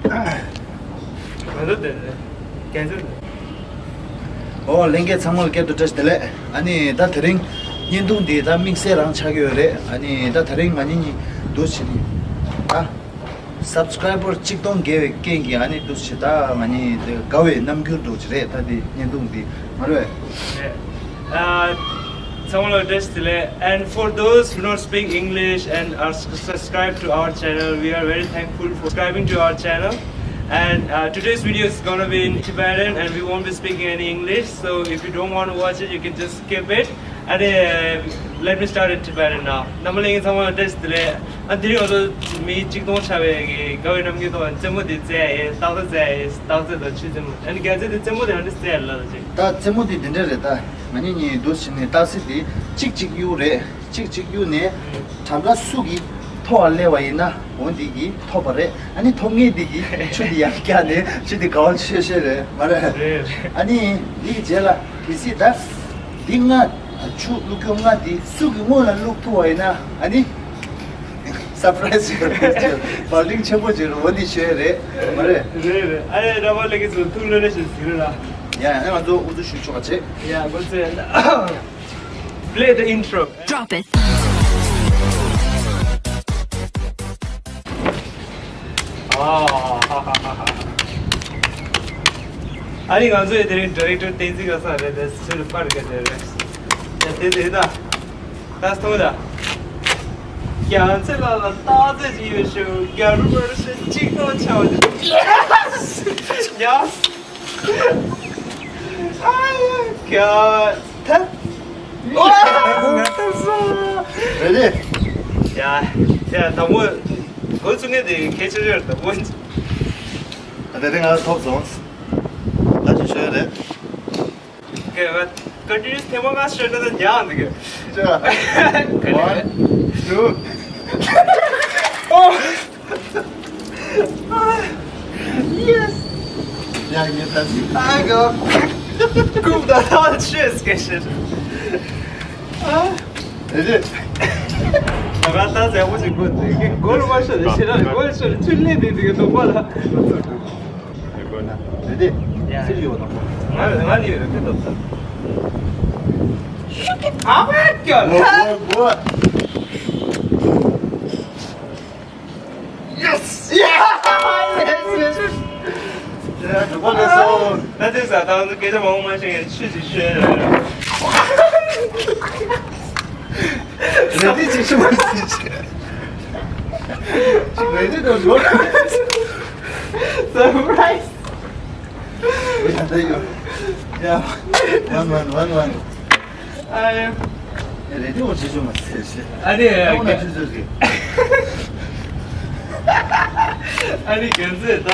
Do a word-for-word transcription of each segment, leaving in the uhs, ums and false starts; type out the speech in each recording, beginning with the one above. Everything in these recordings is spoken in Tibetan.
ང་ཚོ་དེ་རེད། རྒྱལ་མཚན་དེ། ཨོ་ལྷན་རྒྱས་ཚང་མ་ལ་སྐྱབས་འགྲོ་བཀྲ་ཤིས་བདེ་ལེགས། ཨ་ནི་ད་དེ་རིང་བརྙན་ཐུང་འདི་ད་དམིགས་བསལ་རང་ཆགས་ཀྱི་ཡོད་རེད། ཨ་ནི་ད་དེ་རིང་ང་གཉིས་གཉིས་འདུག་བྱས་ནས་ད་སབ་སི་ཀ་རའི་བར་གཅིག་སྟོང་བརྒལ་བའི་རྐྱེན་གྱིས་ཨ་ནི་འདུག་བྱས་ད་ང་གཉིས་དེ་དགའ་བའི་རྣམ་འགྱུར་འདྲ་བོ་ཅིག་རེད། ད་དེ་བརྙན་ཐུང་འདི་མ་རེད། Uh, someone address delay. And for those who don't speak English and are s- subscribed to our channel, we are very thankful for subscribing to our channel. And uh, today's video is gonna be in Tibetan, and we won't be speaking any English. So if you don't want to watch it, you can just skip it. And uh, let me start in Tibetan now. Namalengi someone address delay. And did you also meet Chikdong Chave? Go in a mute and Timothy say, Doctor say, Doctor the Chisholm. And get it, Timothy understand. ད་རྩེད་མོ་དེ་འདི་འདྲ་རེད། ད་ང་གཉིས་གཉིས་འདུག་བྱས་ནས་ཏག་སི་དེ་གཅིག་གཅིག་གཡུག་རེད། གཅིག་གཅིག་གཡུག་ནས་གྲམ་ཁ་སུ་གིས་མཐོ་བ་སླེབས་པ་ཡིན་ན་འོ་འདི་གིས་ཐོབ་པ་རེད། ཨ་ནི་ཐོབ་མཁན་འདི་གིས་ཆུ་འདི་ཡར་བཀྱགས་ནས་ཆུ་འདི་ག་བ་ཤོད་ཤོད་རེད་མ་རེད། རེད། ཨ་ནི་འདི་གི་རྗེས་ལ་གལ་སྲིད་ད་འདི་ལྔ་ཆུ་བླུག་རྒྱུ་ལྔ་འདི་སུ་གིས་སྔོན་ལ་བླུག་ཐུབ་པ་ཡིན་ན་ཨ་ནི། སར་པ་རའི་སི་ཡོད་རེད། བག་ལེབ་ཆེན་པོ་ཅིག་རེད། འོ་འདི་ཞུ་ཡ་རེད། མ་རེད། རེད་རེད། ཨ་ཡ་ར་བ་ལེ་གི་ཚོ་ཐུགས་ལོ་ལེ་ཞིག་ཟིག་རེད་ལ། ཡ་ཨ་ང་ཚོ་འུ་ཚོ་ཞུ་ཆོག་ཅེ། ཡ་གོ་ཚེ། Play the intro. Drop it. ཨ་ནི་ང་ཚོའི་དེ་རིང་ཌི་རེག་ཊར་བསྟན་འཛིན་ཁ་སང་རེད། དེ་ཚོའི་པར་ག་དེ་རེད། ཡ་དེ་དེ་ད། ད་སྟོང་ད། རྒྱལ་མཚན་ལགས་ལ་རྟགས་རྩེ་ཅིག་ཡོད་ཤོག་རྒྱལ་རབས་བར་གཅིག་སྟོང་ཆགས་པ་དེ། ཡ། ཨ་ཡ་རྒྱལ་ཐ། རེད་དེ། ཡ་ཡ་དང་པོ་འགོ་ཚུགས་མཁན་དེ་གལ་ཆེ་ཤོས་དང་པོ། ད་དེ་ང་ཐོབ་སོང་། ད་ཅི་ཤོད་རེད། ཀ་ཀ་ཀ་ཊི་ནི་སི་ཐེངས་མ་ལྔ་ཤོད་ན་ད་རྒྱག་འདུག་གི། ཅི། One, two. Yes. ཡ་ངས་ད་ཅི། ཨ་ག་ཀུབ་ད་ད་ཆེས་ཀེ་ཤེས། ཨ་རེད། ད་ག་ད་ཟེར་བོ་ཅིག་གོ་དེ་གི་གོལ་མ་ཤོད་དེ་ཤེས་ར་གོལ་ཤོད་ཆུ་ལེ་དེ་དེ་གི་དོག་པ་ལ། རེད་དེ། སིལ་ཡོད་དང་པོ། ང་ང་ལ་ཡོད་ཀི་ཏོག་ཙམ། ཤུགས་ཀྱིས་ཨ་མ་ཀྱོ། གོ་གོ་གོ། Yes! Yes! Yes! ཡ་གྲོགས་པོ་ལགས་སོ། ད་དེ་ས་ད་ང་ཚོ་སྐད་ཆ་མང་པོ་མ་བཤད་ཡ་ཆུ་ཞིག་ཤོད་ཡ། རེ་ལྡེ་ཅིག་ཤོད་མ་ཟིན་ཅིག་ཅིག་རེ་ལྡེ་དང་ལོ། Surprise! ཡ་ད་ཡོ། ཡ། One, one, one, one. ཨ་ཡ། རེ་ལྡེ་འོ་ཅི་ཞུ་མ་ཟེར་ཞེ། ཨ་ནི་ཨ་ནི་ཆུ་ཚོད་ཀྱི། ཨ་ནི་རྒན་ཚོས་ད་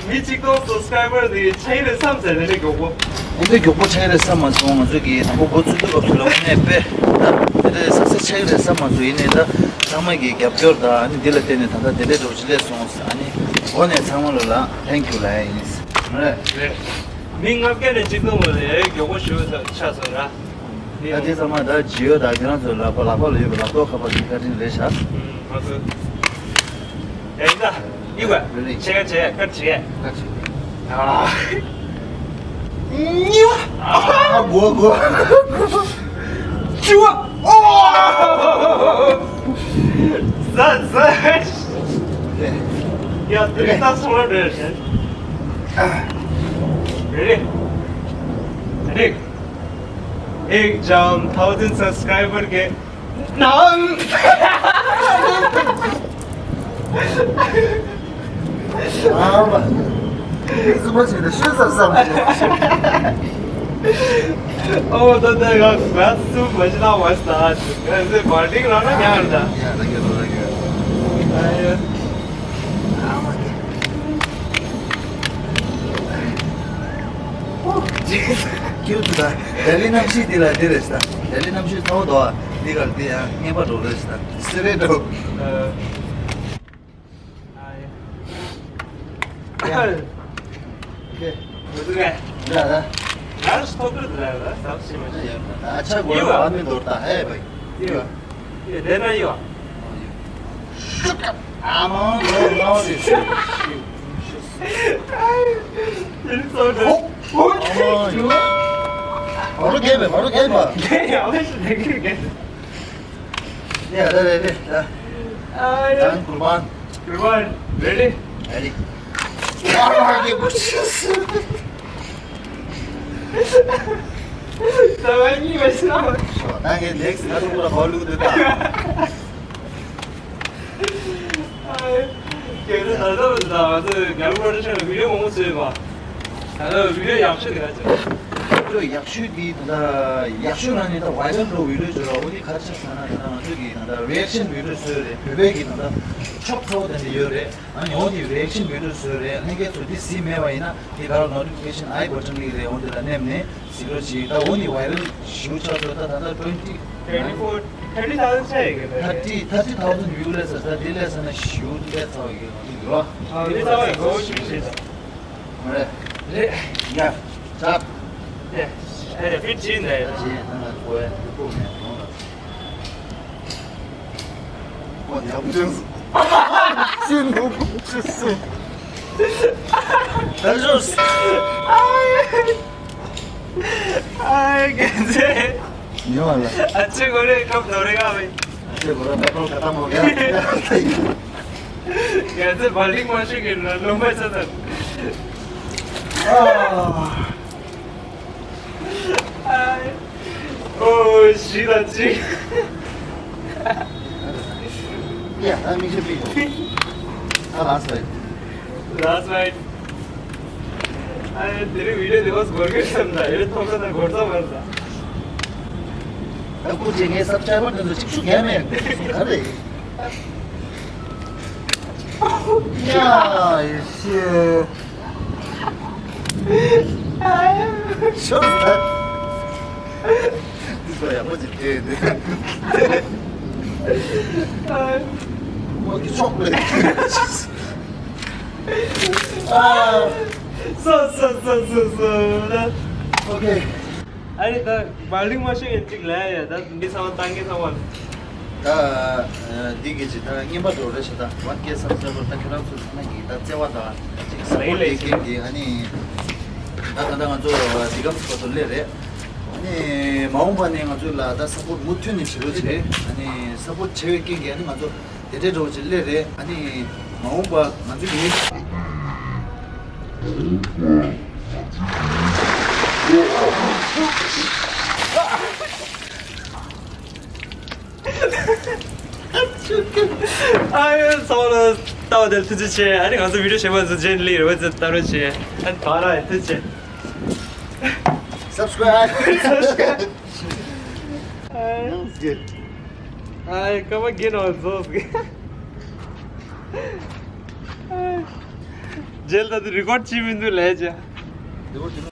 མི་གཅིག་སྟོང་སབ་སི་ཀ་རའི་བར་དེ་ཆགས་ཀྱི་རེད་བསམ་ཟེར་ནས་མི་མགྱོགས་པོ། ཨ་ནི་མགྱོགས་པོ་ཆགས་ཀྱི་རེད་བསམ་མ་སོང་། ང་ཚོ་གི་དང་པོ་འགོ་ཚུགས་དུས་སྐབས་སུ་ལ་དངོས་གནས་དཔེ་ད་དེ་འདྲའི་སག་སེ་སི་ཆགས་ཀྱི་རེད་བསམ་མ་སོང་། ཡིན་ནའི་ད་ཚང་མ་གི་རྒྱབ་སྐྱོར་དང་ཨ་ནི་འདི་ལ་བརྟེན་ནས་ད་ལྟ་དེ་འདྲའི་འགྲོ་ཅི་ལས་སོང་། ཨ་ནི་འགོ་ནས་ཚང་མ་ལ་ལ་thank you ལབ་ཡ་ཡིན། རེད། མི་ལྔ་བརྒྱ་ནས་གཅིག་སྟོང་ལ་ལས་མགྱོགས་པོ་ཞུ་ཆགས་སོང་ར། ད་དེ་ཚང་མ་ད་ཇི་ཡོད་ད་ཁྱེད་རང་ཚོའི་ལག་པ་ལག་པ་ལ་ཡོད་པའི་ལག་ཐོག་ཁ་པར་གྱི་བཀའ་དྲིན་རེད་ཤག་ང་ཚོ། ཡ་ཡིན་ད། ཡིན་པ། རེད་རེད། ཆེ་ག་ཆེ་ཡ་ཀ་ཆེ་ཡ། ཀ་ཆེ། ཨ། གཉིས་པ། ཨ་གོ་གོ། བཅུ་པ། ཨོ། ཟ་ཟ། ཡ་དེ་རིང་ད་སོང་ལ་འགྲོ་ཡ་ཤེས། རེད། རེད། एक जाम thousand subscriber के नाम। ཨ་མ། ཨི་ཙི་མ་བྱས་ན་ཤོད་ཟ་ཟ་མ་བྱས། ཨོ་ད་ད་ང་ང་སུ་མ་བྱེད་ན་བ་ས་ད་ང་ཚོའི་པར་ཏི་རང་ན་ཉར་ད། ཡ་ད་གི་ད་གི། ཨ་ཡ། ཨ་མ་གི། ཁྱེད་ཚོ་ད་ལྡི་ལི་གནམ་གཤིས་འདི་ལ་འདི་རེད་ད། ལྡི་ལི་གནམ་གཤིས་ཚ་བོ་འདུག་ཨ། འདི་གར་འདི་ཡང་ངེས་པ་འགྲོ་རེད་ད། སི་རེད་འགྲོ། ཨ། ཨ་ཡ། ཡ། ཡ། ཡ། अच्छा गोरा आदमी दौड़ता है भाई। ये, ये देना ये। शुक्र। I'm on the road. It's so good. Oh, oh, oh. Baru game, baru game. Yeah, yeah, yeah, yeah. Ah, yeah. Dan Kurban. Kurban, ready? Ready. Baru game. Давай, не возьмем. Что, так и next, надо было балу да. སྐད་ཆ་ད་ལྟ་ད་ང་ཚོ་རྒྱ་ལོ་པྲོ་ཌག་ཤན་ལ་བི་ཌིའོ་མང་པོ་བཟོས་པ། ད་ལྟ་བི་ཌིའོ་ཡག་ཤོས་དེ་ག་ཚོད། བི་ཌིའོ་ཡག་ཤོས་དེ་ད་ལྟ་ཡག་ཤོས་རང་ནི་ད་ཝའི་རལ་འགྲོ་བི་ཌིའོ་བཟོས་ར། འོ་དེ་ག་རེ་ཆགས་སོང་ན་ད་ལྟ་ང་ཚོ་གི་ད་ལྟ་རི་ཨེག་ཤན་བི་ཌིའོ་བཟོས་རེད། བོད་པའི་གི་ད་ལྟ་ཤོག་ཚ་བོ་དེ་འདྲ་ཡོད་རེད། ཨ་ནི་འོ་དེ་རི་ཨེག་ཤན་བི་ཌིའོ་བཟོས་རེད། ལྷན་རྒྱས་ཚོ་དེ་གཟིགས་མེད་པ་ཡིན་ན་དེ་ག་རེ་ནོ་ཊི་ཕི་ཀེ་ཤན་ཨའི་བ་ཊན་གླིག་རེད། འོ་དེ་ལ་མནན་ནས། གཟིགས་རོགས་གྱིས། ད་འོ་ནི་ཝའི་རལ་ཞེ་པོ་ཆགས་སོང་། ད་ད་ལྟ་twenty twenty four thirty thousand ཆགས་ཡོད་གི། Thirty, thirty thousand view སླེབས་ས། ད་དེ་སླེབས་ས་ན་ཞེ་པོ་སླེབས་ཚར་བ་ཡོད་ནོ་དེ་འདུག་ཨ། ཨ་ནི་ཚར་བ་ཡོད་ཞེ་པོ་ཞེ་ས། མ་རེད། རེད། ཡ། ཅག་ཡ། ཨེ་རེད། ཕིཊ་ཅིན་ནས། ཅིན་ན་ང་ཚོ་ཡ་ཁུག་ནས་ཡོང་ལ། ཨོ་ཡག་པོ་བྱུང་སོང་། ཅིན་ནུ་ཅི་སུ། ད་ཞོ། ཨའི་གན་ཚེ། ཉོ་ལ། ཨ་ཅེ་གོ་རེ་ཁབ་ནོ་རེ་ག་བེ། ཨ་ཅེ་གོ་རེ་ད་ཁོ་ཁ་ཏ་མོ་ག་གན་ཚེ་བལ་ལིང་མ་ཤེས་གི་ལོ་མ་ཆ་ཚ། ཨ། ཨའི། ཨོ་ཞི་ད་ཅི། ཡ། ད་མི་ཤེས་པི་ཡོ། ད་last fight. Last fight. ཨ་དེ་རིང་བི་ཌིའོ་དེ་བས་འགོར་གི་བསམ་ད། ཡོད་ཐོག་ས་ན་འགོར་ས་མ་རེད་ད། ད་ཁོ་ཅིག་ངའི་སབ་སི་ཀྲའི་བར་དེ་ཚོ་ཅིག་ཤུགས་རྒྱག་མེད་ག་རེ། ཡ་ཡེ་ཤེ། ཤོར་ད། འདི་ཚོ་ཡག་པོ་ཅིག་བྲིས་འདུག་ཨ། ཨོ་ཀེ། ཆོག་རེད། ཨ། སོ་སོ་སོ་སོ་སོ་ལ། ཨོ་ཀེ། ཨ་རེ་ད་བལ་ལིང་མ་ཤེས་ཡིན་གཅིག་ལ་ཡ། ད་འདི་ཚང་མ་ཏང་གི་ཚང་མ། ད་འདི་གི་ཅི་ད་རྔན་པ་འགྲོ་རེ་ཞེ་ད། ཝན་ཀེ་སབ་སི་ཀྲའི་བར་ད་ཁྱོད་རང་ཚོ་ཚང་མ་གི་ད་བརྩེ་བ་དང་ཅིག་སབ་པོར་ཊི་ལས་རྒན་གི། ཨ་ནི་ད་ད་ད་ང་ཚོ་འདི་གམ་སུ་པ་ཚོ་སླེབས་རེད། ཨ་ནི་མ་འོངས་པ་ནས་ང་ཚོ་ལ་ད་སབ་པོར་ཊི་མུ་མཐུད་ནས་བྱེད་རོགས་བྱེད། ཨ་ནི་སབ་པོར་ཊི་བྱེད་པའི་རྐྱེན་གྱིས་ཨ་ནི་ང་ཚོ་དེ་འདྲའི་འགྲོ་བ་ཅིག་སླེབས་རེད། ཨ་ནི་མ་འོངས་པ་ང་ཚོ་གི། ཨ་ཡོ་ཚང་མ་ལ་ལྟ་བ་དེར་ཐུགས་རྗེ་ཆེ། ཨ་ནི་ང་ཚོ་བི་ཌིའོ་བྱེད་པ་ཚོ་རྗེས་ལི་རེ་བ་ཚོ་ལྟ་རོགས་བྱེད། ཨ་ནི་བ་ར་ཐུགས་རྗེ་ཆེ། Subscribe. That was good. ཨ་ཡེ་ཀ་མ་གི་ནོ་ཟོས་གི། རྗེས་ལ་ད་རི་ཀོཌ་བྱེད་མི་འདུག་ལས་བྱ།